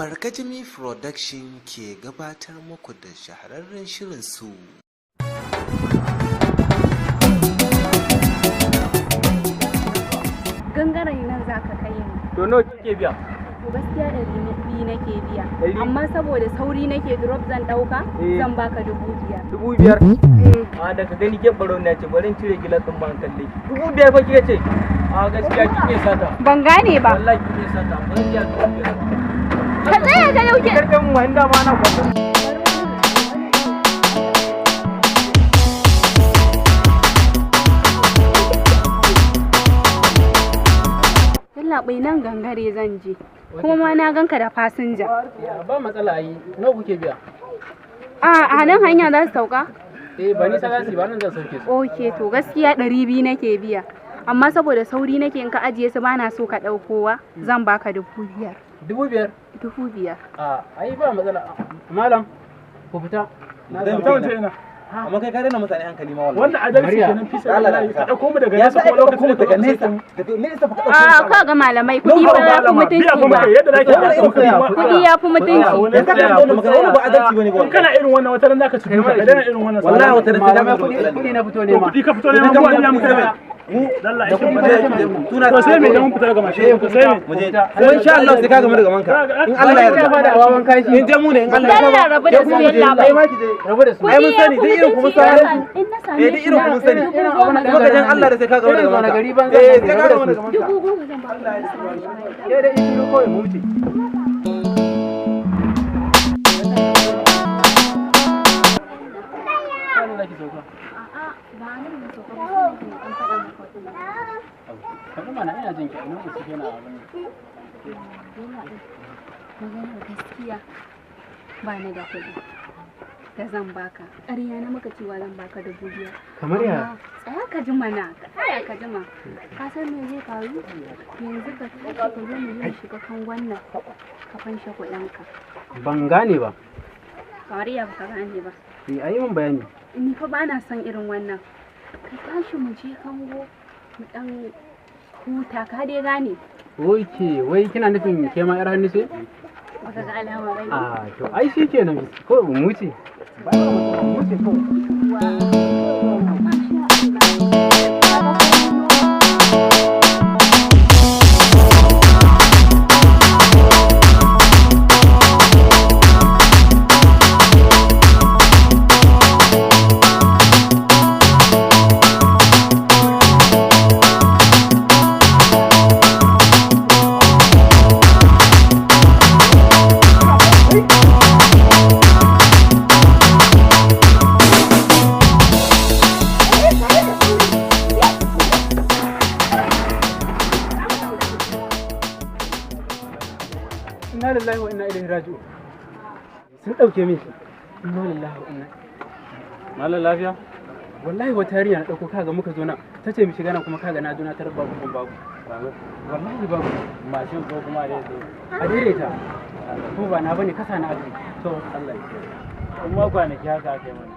Warkajimi Production ke gabatar muku da shahararren shirin su. Gangaren nan za ka kai ni. To nawa kike biya? To gaskiya 200 nake biya. Ɗari? Amma saboda sauri nake, drop zan ɗauka, Eh. zan baka 5,000. 5,000? Eh. A daga gani ke baro na ce bari in cire gilas ɗin ban kalle ki. 5,000 fa kike ce? A gaskiya kike sata. Ban gane ba. Wallahi kike sata. Ban biya 5,000 ba. Ka tsaya ka dauke. Karfe mu ma inda ma na kwata. Yallaɓai, nan gangare zan je. Kuma ma na ganka da fasinja. Ba matsala, yi nawa kuke biya? A nan hanya za su sauka? Eh, ba nisa za su yi ba, nan zan sauke su. Ok, to gaskiya 200 nake biya. Amma saboda sauri nake, in ka ajiye su bana so ka ɗaukowa, zan baka 5,000. 5,000? 5,000. A ai ba matsala, malam, ku fita. Na Dan samu ta gida. wace ina. Amma kai ka daina mutane hankali ma wallahi. Wannan adalci Mariya. kenan fi sabilillahi, ka dauko mu daga Ya nesa sa kuma aka ɗauko lokacin mu da daga ka nesa. Daga nesa fa ka ɗauko A mu. ka ga malamai, kuɗi ba ya fi Biya mutunci fa ba. muka yadda zaki Wannan irin kuɗi ma. Kuɗi ya fi mutunci. Yanzu ka daina wannan magana, wannan ba adalci bane ba In kana irin wannan, wata ran zaka ci duka, ka daina irin wannan. Wallahi wata ran sai Malamai, ka kuɗi kuɗi na fito To nema. kuɗi ka fito neman, mu biya muka ne. Mu Dalla da aikin kuɗi ba ba zai tuna. To sai me idan mun fita daga mashin? To sai me? Mu je. Kuma insha Allah sai ka gamu daga manka. In Allah ya Ba yarda. da wawan kashi. In je mu ne in Allah ya Dalla rabu da su, yallaɓai. Kai ma ki je. Rabu da su. Ai mun sani, duk irin ku mun san halin su. In na same Eh, duk irin ku mun sani. shi 10,000. Kuma ka jan Allah da sai ka gamu Irin daga zaune manka. gari banza. Eh, sai ka gamu daga manka. 10,000 zan baka. Ke da ishiru kawai mu wuce. Kano za ki sauka. A'a, ba nan na sauka ba, sai nake ɗan faɗa maka wata magana. Faɗi mana, ina jin ki, ina ku suke na abin. Yallaɓai, maganar gaskiya ba ni da kuɗi da zan baka. Ƙarya na maka cewa zan baka 5,000. Kamar ya? Amma tsaya ka ji mana, ka tsaya ka ji ma. Ka san me zai faru? Yanzu ka tashi ka zo mu je mu shiga kangon nan, ka fanshe kuɗinka. Ban gane ba. Kamar ya baka gane ba? Eh, ayi min bayani. Ni fa bana son irin wannan. Ka tashi mu je kango mu ɗan huta, ka dai gane. Oke, wai kina nufin ke ma 'yar hannu ce? Baka ga alama ba ne? A to ai shi kenan, ko mu wuce. Ba ba mu wuce kawai. Masha Allah. Inna lillahi wa inna ilaihi raji'un. Sun dauke min shi. Inna lillahi wa inna. Malam, lafiya? Wallahi wata yarinya na dauko, kaga muka zo nan. Ta ce mu shiga nan, kuma kaga na zo na tarar babu kun babu. Wallahi babu. Mashin ko kuma dai to. A daidaita. Ko ba na bane, kasa na aka yi. To Allah ya kiyaye. Kuma kwanaki haka aka yi mana.